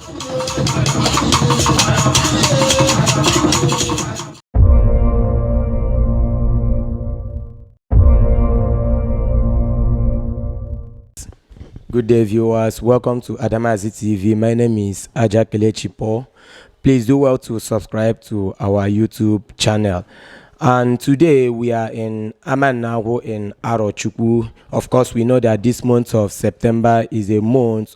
Good day, viewers. Welcome to Adamazi TV. My name is Aja Kelechi Paul. Please do well to subscribe to our YouTube channel. And today we are in Amannagwu in Arochukwu. Of course, we know that this month of September is a month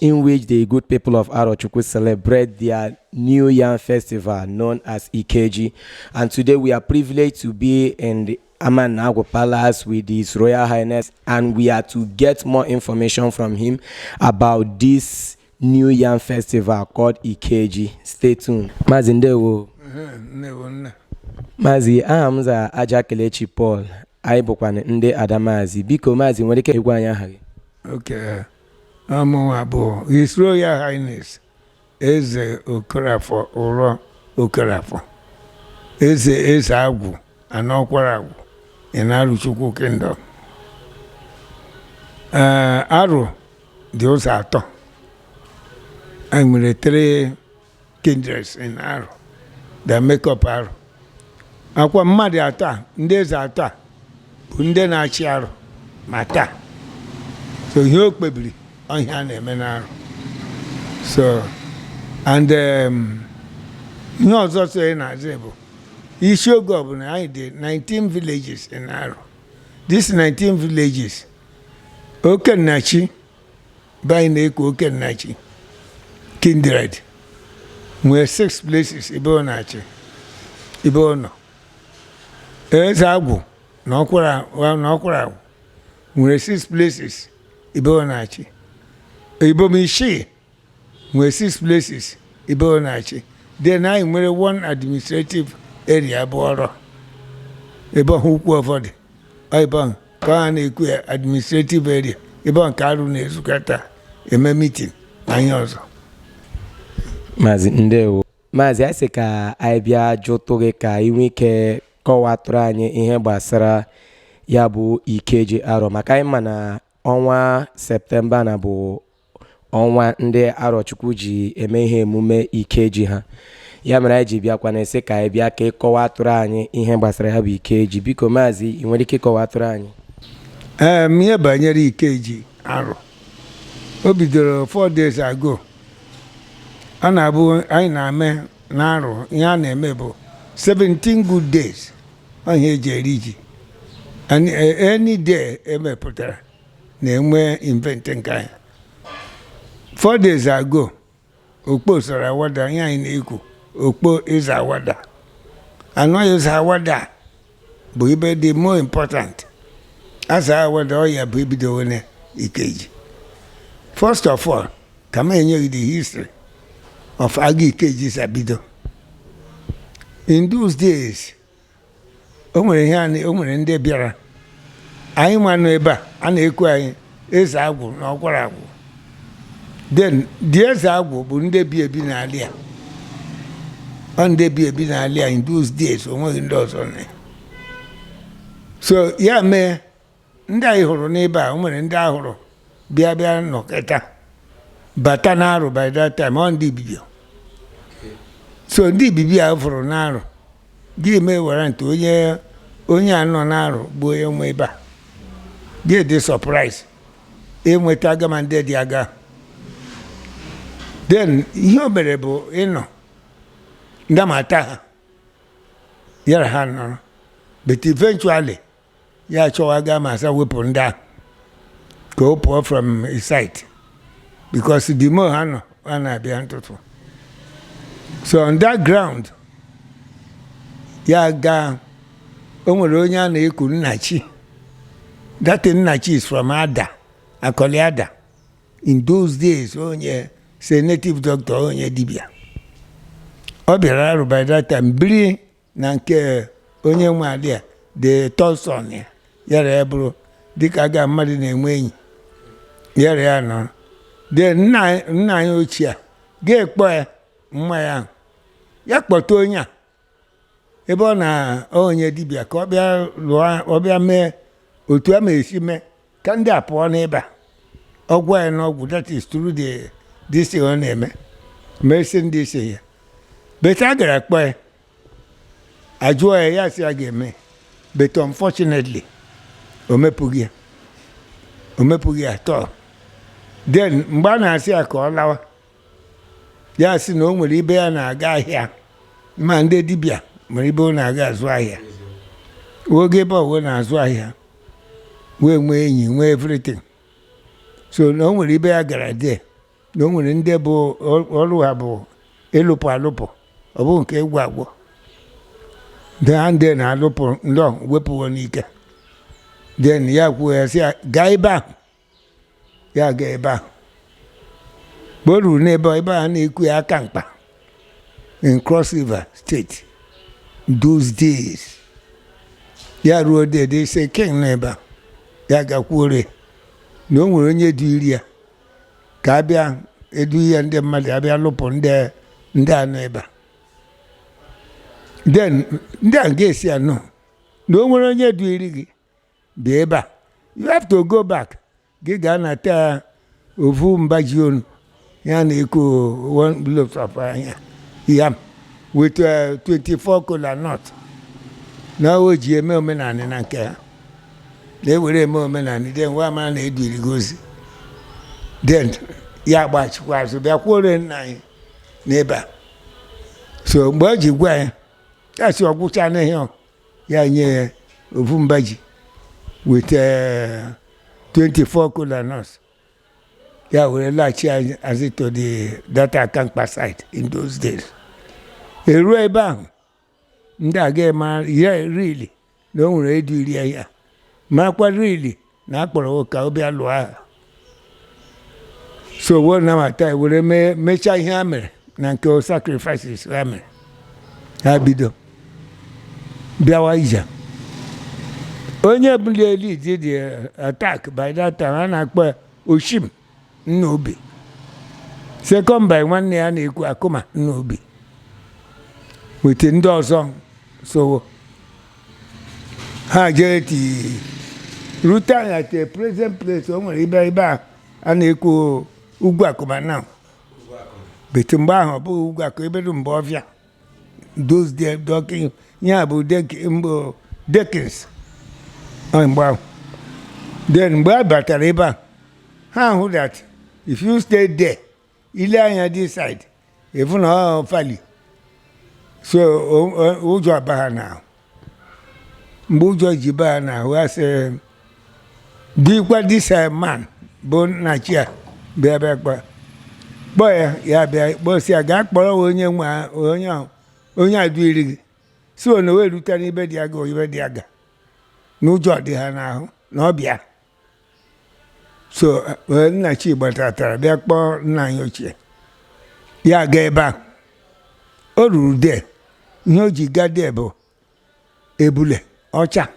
in which the good people of Arochukwu celebrate their New Yam Festival known as Ikeji. And today we are privileged to be in the Amannagwu Palace with His Royal Highness, and we are to get more information from him about this New Yam Festival called Ikeji. Stay tuned. Mazi, ndewo. Ndewo, nna. Mazi, aha m za Aja Kelechi Paul. Anyị bụkwa ndị Adamazi. Biko Mazi, nwere ike ịgwa anyị aha gị? Okay. Ọmụnwa bụ His Royal Highness Eze Okorafọ Ụrọ Okorafọ, Eze Eze Agwụ Anọkwara Agwụ in Arochukwu Kingdom. Ee, Arụ dị ụzọ atọ. Anyị nwere three kindreds in Arụ that make up Arụ. Akwa mmadụ atọ a, ndị eze atọ a bụ ndị na-achị Arụ ma taa. So ihe o kpebiri, ọhịa a na-eme n'Arụ. So and ihe ọzọ so ị na-azị bụ isi oge ọbụla anyị dị 19 villages in Arụ. These 19 villages, Okennachi be anyị na-ekwo Okennachi kindred nwee six places ebe ọ na-achị, ebe ọ nọ. Eze Agwụ na Ọkwara Agwụ nwere six places ebe ọ na-achị. Ibom Ishii nwere six places ebe ọ na-achị. Then anyị nwere one administrative area bụ Ọrọ, ebe ọhụ ukwu ụfọdụ ebe ahụ ka a na-ekwu ya administrative area, ebe ahụ ka Arụ na-ezukọta eme meeting na ihe ọzọ. Maazị, ndewo. Maazị, anyị sị ka anyị bịa jụtụ gị ka ị nwee ike kọwatụrụ anyị ihe gbasara ya bụ Ikeji Arọ, maka anyị ma na ọnwa Septemba na bụ ọnwa ndị Arọchukwu ji eme ihe emume Ikeji ha. Ya mere anyị ji bịakwa na esi ka anyị bịa ka ị kọwatụrụ anyị ihe gbasara ya bụ Ikeji. Biko Maazị, ị nwere ike ịkọwatụrụ anyị? Ee, ihe banyere Ikeji Arụ, o bidoro 4 days ago. A na-abụ anyị na-eme n'Arụ, ihe a na-eme bụ 17 good days, ọhịa eji eri ji. Any day emepụtara na-enwe event nke anyị. 4 days ago, okpo sara awada. Ihe anyị na-ekwu okpo ịza awada anọ, ịza awada bụ ibe dị more important. Aza awada ọya bụ ibido wene Ikeji. First of all, ka m enye gị the history of aga Ikeji sabido. In those days, o nwere ihe o nwere ndị bịara anyị nwa nọ ebe a a na-ekwu anyị Eze Agwụ na Ọkwara Agwụ. Then the Eze Agwụ bụ ndị bi ebi n'ala ya, ọ ndị bi ebi n'ala ya in those days, o nweghị ndị ọzọ na ya. So ya mee ndị anyị hụrụ n'ebe a, o nwere ndị ahụrụ bịa bịa nọkịta bata n'Arụ. By that time, ọ ndị Ibibio. So ndị Ibibio a fụrụ n'Arụ gị mee were ntị onye onye a nọ n'Arụ bụ onye nwe ebe a gị dị surprise enweta agama ndị dị aga. Then ihe o mere bụ ịnọ ndamata ha yara ha nọrọ, but eventually ya achọwa ga ma asa wepụ ndị ahụ ka o pụọ from his sight, because the more ha nọ, ha na-abịa ntụtụ. So on that ground, ya gaa o nwere onye a na-eku Nnachi. That Nnachi is from Ada, Akọli Ada. In those days, onye say native doctor, onye dibịa. Ọ bịara Arụ by that time, biri na nke onye nwe ala ya, the third son ya. Yara ya bụrụ dịka aga mmadụ na-enwe enyi yara ya nọ. Then nna anyị ochie a ga-ekpọ ya nwa ya ahụ, ya kpọta onye a ebe ọ na onye dibịa ka ọ bịa lụọ, ọ bịa mee otu a ma esi mee ka ndị a pụọ n'ebe a. Ọgwụ ya n'ọgwụ, that is through the This thing ọ na-eme mesi ndị isi ya but a gara kpọ ya, ajụọ ya, ya sị ya ga-eme, but unfortunately o mepụghị ya, o mepụghị ya atọ. Then mgbe a na-asị ya ka ọ lawa, ya sị na o nwere ibe ya na-aga ahịa, ma ndị dibịa nwere ibe ọ na-aga azụ ahịa. Oge ebe ọwụ na-azụ ahịa wee nwee enyi, nwee everything, so na o nwere ibe ya gara there, na o nwere ndị bụ ọrụ ha bụ ịlụpụ alụpụ, ọ bụ nke ịgwọ agwọ. Ndị ha ndị na-alụpụ ndị ọhụ wepụwo n'ike. Then ya kwuo, ya sị ya gaa ebe ahụ, ya gaa ebe ahụ. Mgbe o ruru n'ebe ebe ahụ na-ekwu ya aka mkpa in Cross River State those days, ya ruo there, they say king nọ ebe a. Ya gakwuore na o nwere onye du iri ya ka abịa edu ya, ndị mmadụ abịa lụpụ ndị a nọ ebe a. Then ndị a ga-esi ya nọ na o nwere onye du iri gị bịa ebe a, you have to go back, gị gaa na taa ofu mba ji onu ya na-eko one loaf of anya yam with 24 kola nut, na o ji eme omenanị na nke ha na-ewere eme omenanị. Then nwa mara na eduri gị ozi. Then ya gbachikwa azụ bịa kwuore nna anyị n'ebe a. So mgbe o ji gwa ya, ya si ọgwụcha n'ihe ọ ya nye ya ofu mba ji with 24 kola nuts, ya were laghachi azụ to the that Akamkpa side in those days. Eruo ebe ahụ, ndị a ga-ema ya really na o nwere edu iri ya, marakwa really na akpọrọ ka ọ bịa lụọ agha. So wo nabata ya were mee mechaa ihe ha mere na nke sacrifices ha mere, ha bido bịawa ije. Onye bụla lead the attack by that time a na-akpọ ya Oshim Nnobi, second by nwanne ya na-ekwu Akụma Nnobi, wete ndị ọzọ. So ha jere ti rute at the present place, o nwere ibe ebe a a na-ekwu Ugwu Akụma now, but mgbe ahụ ọ bụghị Ugwu Akụ, ebe dị mgbe ọfịa those days dọkin ya bụ mbụ Dekins. Ọ mgbe ahụ, then mgbe a batara ebe a, ha hụ that if you stay there, ile anya this side, ịfụ na ọ fali. So ụjọ aba ha n'ahụ. Mgbe ụjọ ji ba ha n'ahụ, ha sị dịkwa this man bụ nna chi a bịa bịa kpọ kpọọ ya, ya bịa kpọsi ya, gaa kpọrọ onye nwe onye ahụ, onye a duiri gị si na o erute n'ibe dị aga, ibe dị aga n'ụjọ dị ha n'ahụ na ọ bịa. So nna chi gbatatara bịa kpọọ nna anyị ochie, ya gaa ebe ahụ. O ruru de, ihe o ji gaa de bụ ebule ọcha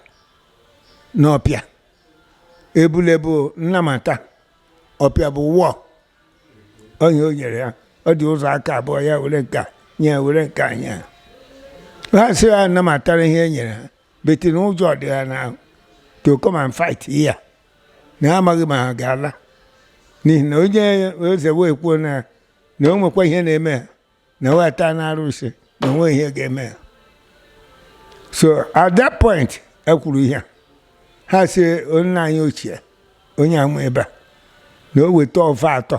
na ọpịa. Ebule bụ nnamata, ọpịa bụ wọ onye o nyere ya. Ọ dị ụzọ aka abụọ, ya were nka nye ya, were nka nye ya. Ha sị ha namatara ihe e nyere ha, but na ụjọ dị ha n'ahụ to come and fight here, na ha amaghị ma ha ga-ala, n'ihi na onye eze wee kwuo na o nwekwa ihe na-eme ha na weta na arụsị na onwe ihe ga-eme ha. So at that point e kwuru ihe a, ha si nna anyị ochie onye amụ ebe a na o weta ọfa atọ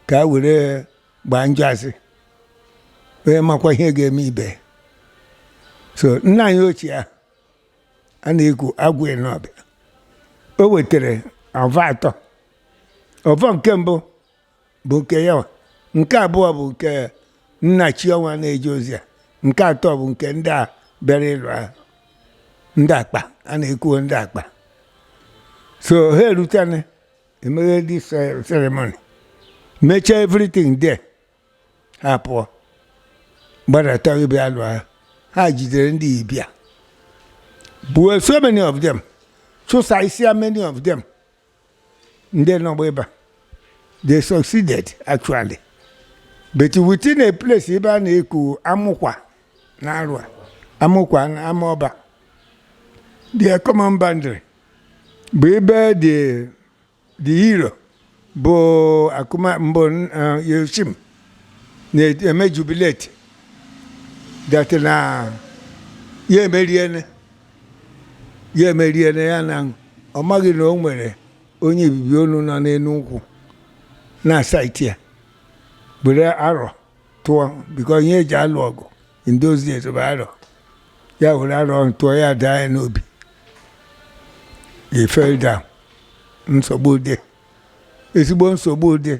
ka a were gbaa njọ asị onye makwa ihe ga-eme ibe. So nna anyị ochie a a na-ekwu agwụ n'ọbịa, o wetara ọva atọ. Ọvọ nke mbụ bụ nke ya, nke abụọ bụ nke nna chiọnwa na-eje ozi a, nke atọ bụ nke ndị a bịara ịlụ ahụ, ndị akpa a na-ekwu ndị akpa. So ha erutene, emeghe dị ceremony, mechaa everything there, ha pụọ gbadata ịbịa alụ agha. Ha jidere ndị ibia, gbuo so many of them, chụsaisia many of them. Ndị nọgba ebe a, they succeeded actually, but within a place ebe a na-eku Amụkwa na arụ a Amụkwa na Amaọba, their common boundary bụ ebe the hero Bụ akụma mbụ Yoshim na-eme jubilate that na ya emeriene, ya emeriene. Ya na ọ maghị na o nwere onye ibibi onu nọ n'elu nkwụ na site ya were arọ tụọ, because ihe eji alụ ọgụ in those days bụ arọ. Ya were arọ tụọ, ya daa ya n'obi. He fell down. Nsogbu dị, ezigbo nsogbu dị.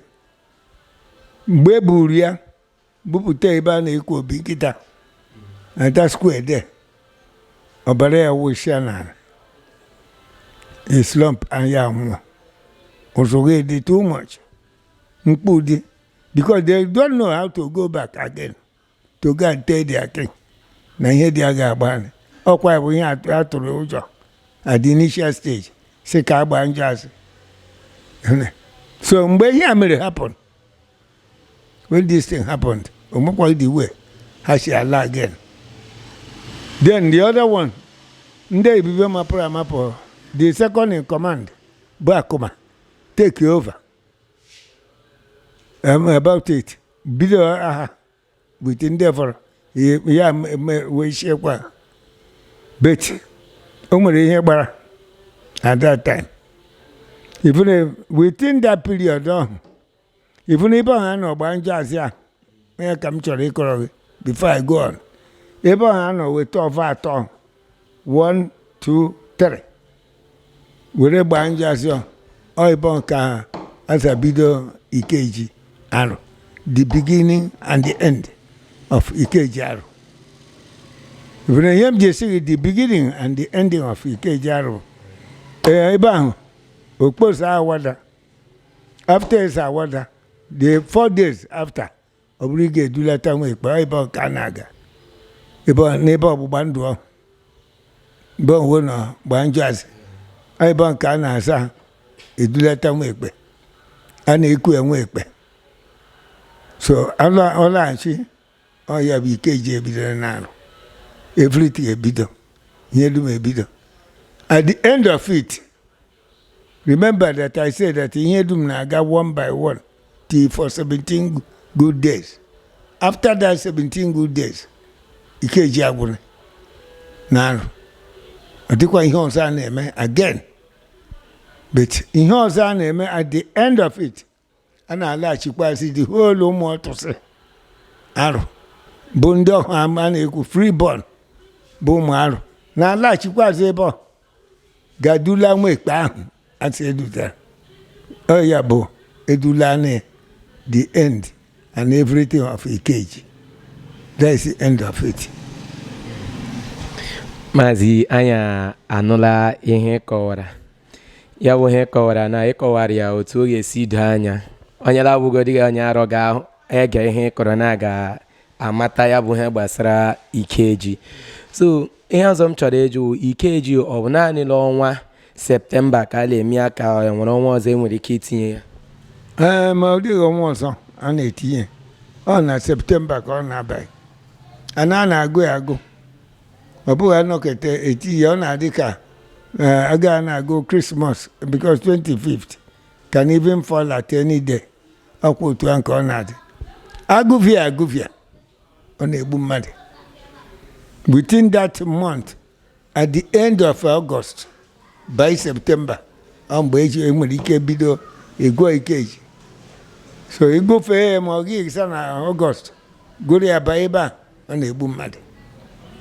Mgbe e buru ya bupụta ebe a na-ekwu obi nkịta na that square there, ọbara ya wụsịa n'ala, a slump and ya nwụọ. Ụzụghe dị too much, mkpu dị, because they don't know how to go back again to go and tell their king na ihe dị a ga-agba. Ọkwa bụ ihe a tụrụ ụjọ at the initial stage, si ka agba njọ asị. So mgbe ihe a mere happen, when this thing happened, omekwa the way ha si ala again. Then the other one, ndị ibibe mapụrụ amapụ, the second in command bụ Akụma, take over about it, bido agha with ndị fọrọ ya wee chiekwa. But o nwere ihe gbara at that time, even if within that period ahụ, even ebe ahụ a nọ gbaa njọ asị a, onye ka m chọrọ ịkọrọ gị before I go on. Ebe ahụ a nọ weta ọva atọ, 1 2 3, were gbaa njọ asị ọ, ebe ahụ ka aza bido Ikeji Arụ, the beginning and the end of Ikeji Arụ. Even ihe m ji esi gị the beginning and the ending of Ikeji Arụ, ee, ebe ahụ okposo awada, after is awada, the 4 days after, ọ bụrụ ị ga-edulata nwa ikpe ebe ọ ka a na-aga ebe n'ebe ọgbụgba ndụ ọ ebe onwe nọ gbaa njọ asị, ebe nke a na-asa edulata nwa ekpe, a na-eku enwe ekpe. So ọ laghachi, ọ ya bụ Ikeji ebidoro n'arụ. Everything ebido, ihe dum ebido. At the end of it, remember that I said that ihe dum na-aga one by one till for 17 good days. After that 17 good days, Ikeji agwụrụ n'arụ. Ọ dịkwa ihe ọzọ a na-eme again, but ihe ọzọ a na-eme at the end of it, a na-alaghachikwasị the whole ụmụ ọtụsị arụ bụ ndị ọha a na-ekwu freeborn bụ ụmụ arụ, na-alaghachikwazị ebe ọ ga-adula nwa ekpe ahụ asị edutara. Ọ ya bụ edula na the end and everything of Ikeji. That is the end of it. Maazị, anyị anụla ihe kọwara ya bụ ihe kọwara na ịkọwara ya otu ọ ga-esi doo anya. Onye labụgodi gị onye arọ ga-ege ihe ị kọrọ na ga-amata ya bụ ihe gbasara Ikeji. So ihe ọzọ m chọrọ ịjụ, Ikeji ọ bụ naanị n'ọnwa Septemba ka a na-eme ya, ka e nwere ọnwa ọzọ e nwere ike itinye ya? Ee, ma ọ dịghị ọnwa ọzọ a na-etinye. Ọ na Septemba ka ọ na-abalị a na-agụ ya agụ. Ọ bụghị anọkete etinye. Ọ na-adị ka aga na-agụ Christmas, because 25th can even fall at any day. Ọkwa otu a nke ọ na-adị. Agụvia agụvia, ọ na-egbu mmadụ. Within that month, at the end of August by September, ọ mgbe eji enwere ike bido ego Ikeji. So ịgụfee ya, ma ọ gị sa na August gụrụ ya banye ebe a, ọ na-egbu mmadụ.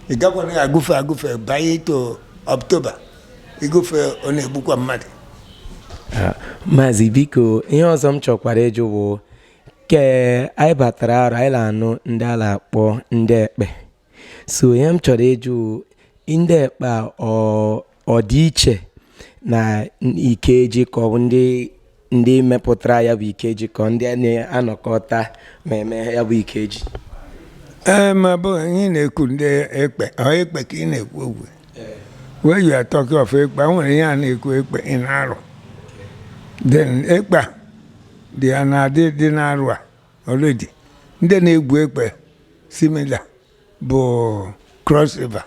Ị gakwana ya agụfe agụfe banye to October, ịgụfe, ọ na-egbukwa mmadụ. Ah, Maazị, biko, ihe ọzọ m chọkwara ịjụ bụ ke anyị batara arụ, anyị na-anụ ndị a na-akpọ ndị ekpe. So ihe m chọrọ ịjụ, ndị ekpe a ọ dị iche na Ikeji, ka ọ bụ ndị mepụtara ya bụ Ikeji, ka ndị a na-anọkọta ma eme ya bụ Ikeji? Ee, ma bụ ihe ị na-ekwu ndị ekpe, ọ ekpe ka ị na-ekwu okwu. When you are talking of ekpe, o nwere ihe a na-ekwu ekpe ị na-arụ. Then ekpe a dị ya na-adị dị na-arụ a already. Ndị na-egwu ekpe similar bụ Cross River.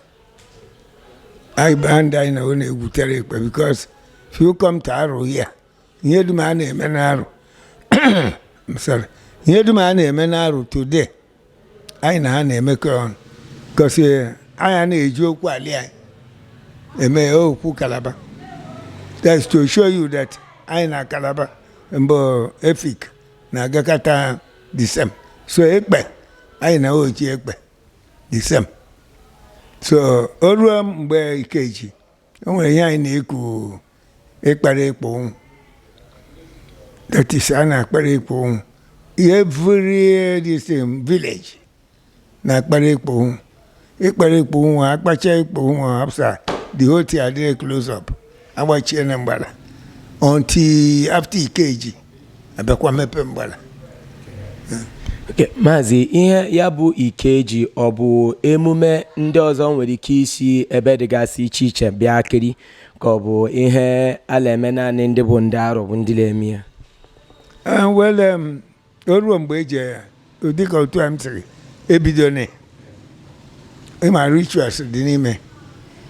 Anyị ndị anyị na ọ na-egwutere ekpe, because if you come to Arụ here, ihe dum a na-eme na Arụ I'm sorry, ihe dum a na-eme n'Arụ today, anyị na ha na-emekọ ọnụ, gosi anyị na-eji okwu ali anyị eme okwu Calabar. That's to show you that anyị na Calabar mbụ Efik na-agakọta the same. So ekpe anyị na ochi ekpe the same. So o ruo mgbe Ikeji, o nwere ihe anyị na-ekwu, ịkpara ịkpọ ụnwụ. That is, a na-akpara ịkpọ ụnwụ. Every this thing, village na-akpara ịkpọ ụnwụ, ịkpara ịkpọ ụnwụ. Akpacha ịkpọ ụnwụ after, the whole thing adịghị close up, agbachie na mgbala until after Ikeji, abịakwa mepe mgbala. Okay, Maazị, ihe ya bụ Ikeji, ọ bụ emume ndị ọzọ nwere ike isi ebe dịgasị iche iche bịa kiri, ka ọ bụ ihe a na-eme naanị ndị bụ ndị Arụ bụ ndị na-eme ya? Well, o ruo mgbe eji dịka otu a m sịrị ebidone, ịma rituals dị n'ime,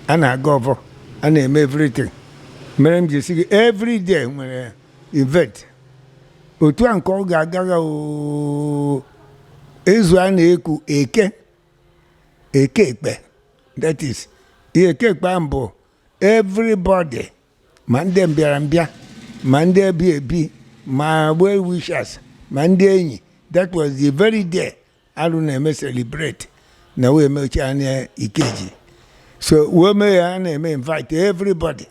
a na-aga ọfọ, a na-eme everything. Mere m ji sị gị every day nwere event otu a nke ọ ga-agaghị oo. Ezu a na-eku eke, eke ekpe. That is, ihe eke ekpe ahụ bụ everybody, ma ndị mbịarambịa, ma ndị ebi ebi, ma well wishers, ma ndị enyi. That was the very day Arụ na-eme celebrate na wee mechaa anya Ikeji. So wee mee ya, a na-eme invite everybody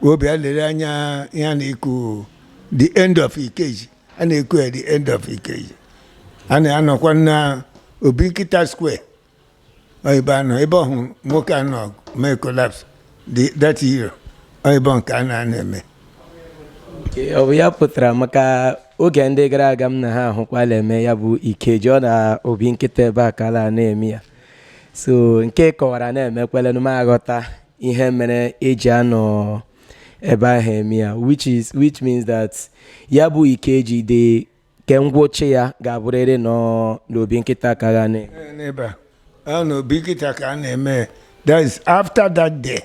obi a lere anya ihe a na-eku the end of Ikeji. A na-eku ya the end of Ikeji. A na-anọkwa na Obi Nkịta Square. Ọ ebe anọ, ebe ọhụ nwoke anọ mee collapse that year, ọ ebe nke a na-eme. Okay, ọ bụ ya pụtara maka oge ndị gara aga m na ha ahụkwala eme ya bụ Ikeji, ọ na Obi Nkịta ebe a ka ala na-eme ya. So nke kọwara na-emekwele m aghọta ihe mere eji anọ ebe ahụ eme ya, which means that ya bụ Ikeji dị ke ngwụcha ya ga-abụrịrị nọ n'Obi Nkịta ka ga na N'ebe a, ọ na Obi Nkịta ka a na-eme. That is, after that day,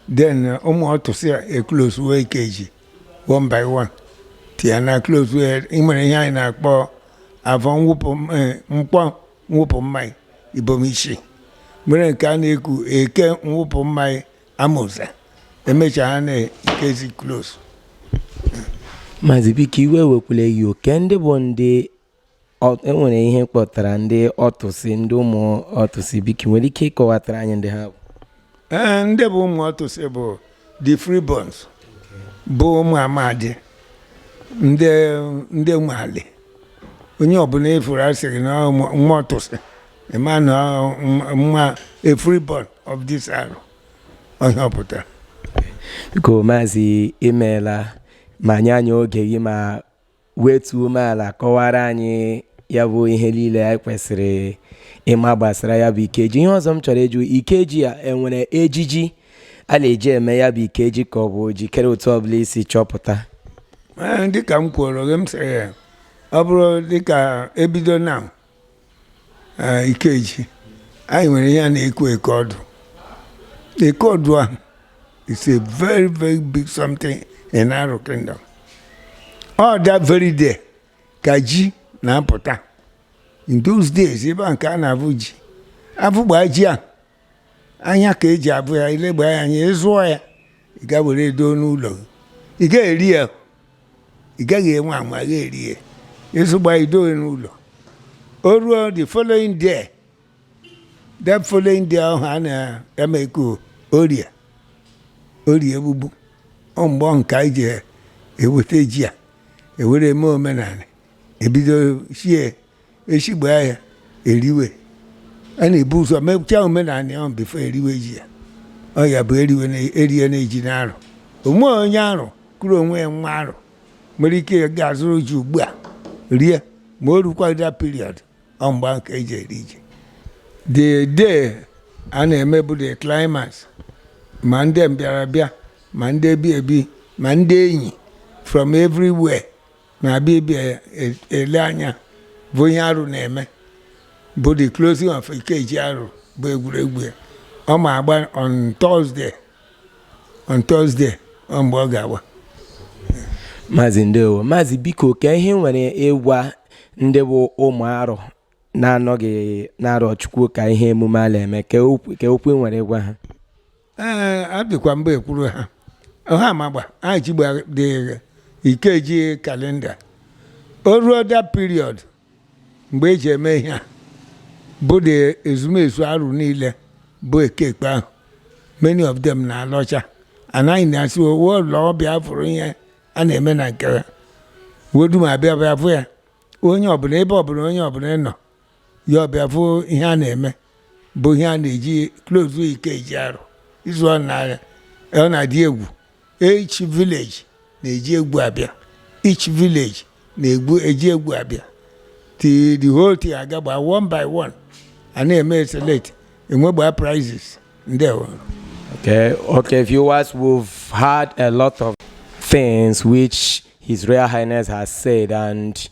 then ụmụ ọtụsị a close wee Ikeji one by one tia na close wee. Ị nwere ihe anyị na-akpọ avọ mwụpụ, mkpọ mwụpụ mmanya ibomisi, nwere nke a na-ekwu eke mwụpụ mmanya amụza. Emechaa, ha na Ikeji close. Maazị, biko, iwe wekwula yi oke ndị bụ ndị enwere ihe kpọtara ndị ọtụsị, ndị ụmụ ọtụsị. Biko, nwere ike ịkọwatara anyị ndị ha bụ? Ee, ndị bụ ụmụ ọtụsị bụ the freeborns, bụ ụmụ amadi, ndị nwe ali. Onye ọbụla efuru asịrị na ọ nwa ọtụsị, ịma na ọ nwa, a freeborn of this Arụ, onye ọ pụtara. Biko Maazị, imeela ma nye anyị oge gị ma wetuo umeala kọwara anyị ya bụ ihe niile anyị kwesịrị ịma gbasara ya bụ Ikeji. Ihe ọzọ m chọrọ ịjụ, Ikeji a, enwere ejiji a na-eji eme ya bụ Ikeji, ka ọ bụ jikere otu ọbụla isi chọpụta? Ee, dịka m kwuru gị, m sịrị ya, ọ bụrụ dịka ebido na Ikeji, anyị nwere ihe a na-ekwu eke ọdụ. Eke ọdụ ahụ is a very very big something in Aro Kingdom. All that very day ka ji na-apụta. In those days, ebe a nke a na-abụ ji, afụgba ji a anya ka eji abụ ya, ilegba ya anya, ịzụọ ya, ị ga were doo n'ụlọ gị. Ị gaghị eri ya, ị gaghị enwe ama ga eri ya. Ịzụgba, idowe n'ụlọ. O ruo the following day, that following day ahụ a na-emeko orie, orie egbugbu. Ọ mgbe ọ nke anyị ji eweta ji a ewere eme omenala, ebido shie eshigba ya, eriwe. A na-ebu ụzọ mechaa omenala ahụ before eriwe ji ya. Ọ ya bụ eriwe na erie na-eji n'Arụ. Onwe onye Arụ kụrụ onwe ya nwa Arụ nwere ike ga-azụrụ ji ugbu a rie, ma o rukwa that period, ọ mgbe ahụ ka eji eri ji. The day a na-eme bụ the climax. Ma ndị mbịarabịa, ma ndị ebi ebi, ma ndị enyi from everywhere na-abịa ịbịa ele anya bụ ihe Arụ na-eme, bụ the closing of Ikeji Arụ, bụ egwuregwu ya. Ọ ma agba on Thursday, on Thursday, ọ mgbe ọ ga-agba. Maazị, ndewo. Maazị, biko, ka ihe nwere ịgwa ndị bụ ụmụ Arọ na-anọghị n'Arọchukwu ka ihe emume a na-eme, ka okwu ị nwere ịgwa ha? Ee, adịkwa mbụ ekwuru ha, ha amagba anyị jigba dị Ikeji calendar. O ruo that period mgbe eji eme ihe a bụ the ezumezu arụ niile bụ ekekpe ahụ, many of them na-alọcha. Anaghị na-asị owo lọọ bịa fụrụ ihe a na-eme na nke ha wedum abịa bịa fụ ya. Onye ọbụla, ebe ọbụla onye ọbụla nọ ya ọbịa fụ ihe a na-eme bụ ihe a na-eji close Ikeji arụ izu. Ọ na-adị egwu. Each village na-eji egwu abịa, each village na-egbu eji egwu abịa till the whole thing agagba one by one. A na-eme select, enwegba prizes. Ndewo. Okay, viewers, we've had a lot of things which His Royal Highness has said, and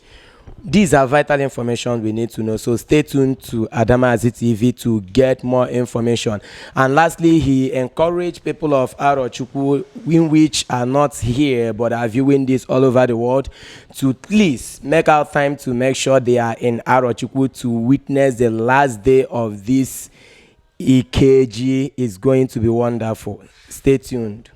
these are vital information we need to know. So stay tuned to Adamazi TV to get more information. And lastly, he encouraged people of Arochukwu, in which are not here but are viewing this all over the world, to please make out time to make sure they are in Arochukwu to witness the last day of this EKG. Is going to be wonderful. Stay tuned.